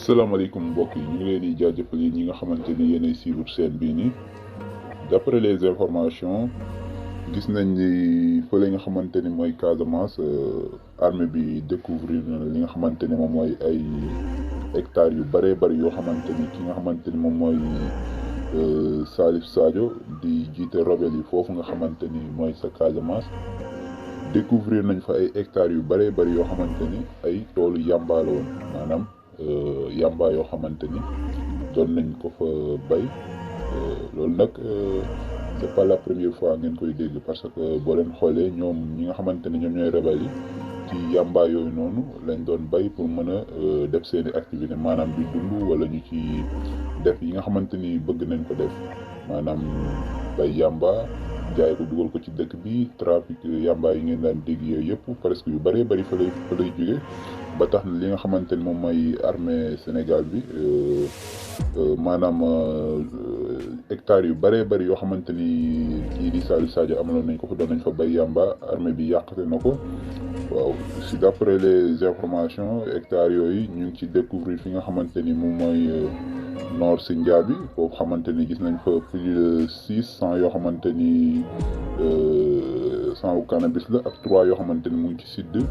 salaamaaleykum mbokk yi ñu ngi leen di jaajëfal yi ñi nga xamante ni yéenay suivre chaîne bii nii d'après les informations gis nañ ni fële nga xamante ni mooy Casamance armée bi découvrir na li nga xamante ni moom mooy ay hectares yu bëree bëri yoo xamante ni ki nga xamante ni moom mooy Salif Sadio di jiite rebelle yi foofu nga xamante ni mooy sa Casamance découvrir nañ fa ay hectares yu bëree bëri yoo xamante ni ay toolu yàmba la woon maanaam yàmba yoo xamante ni doon nañ ko fa bay loolu nag c'est pas la première fois ngeen koy dégg parce que boo leen xoolee ñoom ñi nga xamante ni ñoom ñooy rebelle yi ci yàmba yooyu noonu lañ doon bay pour mën a def seeni activité maanaam di dund wala ñu ci def yi nga xamante ni bëgg nañ ko def maanaam bay yàmba jaay ko dugal ko ci dëkk bi trafic yàmba yi ngeen daan dégg yooyu yëpp presque yu bëree bëri fa lay jóge ba tax na li nga xamante ni moom mooy armée Sénégal bi maanaam hectares yu bëree bëri yoo xamante ni kii di Salif Sadio amaloon nañ ko fa doon nañ fa bay yàmba armée bi yàqate na ko waaw si d'après les informations hectares yooyu ñu ngi ci découvrir fi nga xamante ni moom mooy Nord Sindia bi foofu xamante ni gis nañ fa plus de 600 yoo xamante ni 100 wu cannabis la ak 3 yoo xamante ni mu ngi ci sud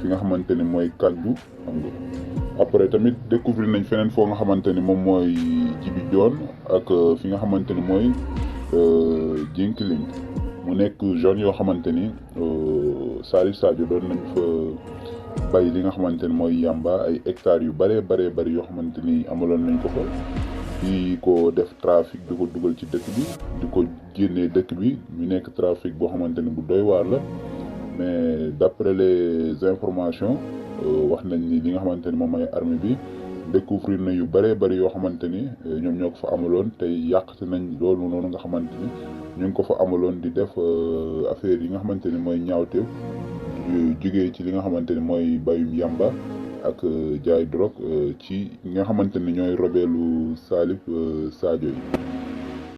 fi nga xamante ni mooy Kaddu xam nga après tamit découvrir nañ feneen foo nga xamante ni moom mooy Djibi Dione ak fi nga xamante ni mooy Jinkiling mu nekk zone yoo xamante ni Salif Sadio doon nañ fa bay li nga xamante ni mooy yàmba ay hectares yu bëree bëri yoo xamante ni amaloon nañ ko fa di ko def trafic di ko dugal ci dëkk bi di ko génnee dëkk bi ñu nekk trafic boo xamante ni bu doy waar la mais d'après les informations wax nañ ni li nga xamante ni moom mooy armée bi découvrir na yu bëree bëri yoo xamante ni ñoom ñoo ko fa amaloon te yàqte nañ loolu noonu nga xamante ni ñu ngi ko fa amaloon di def affaire yi nga xamante ni mooy ñaawteef jugee ci li nga xamante ni mooy bayum yàmba ak jaay drogue ci nga xamante ni ñooy rebelu Salif Sadio yi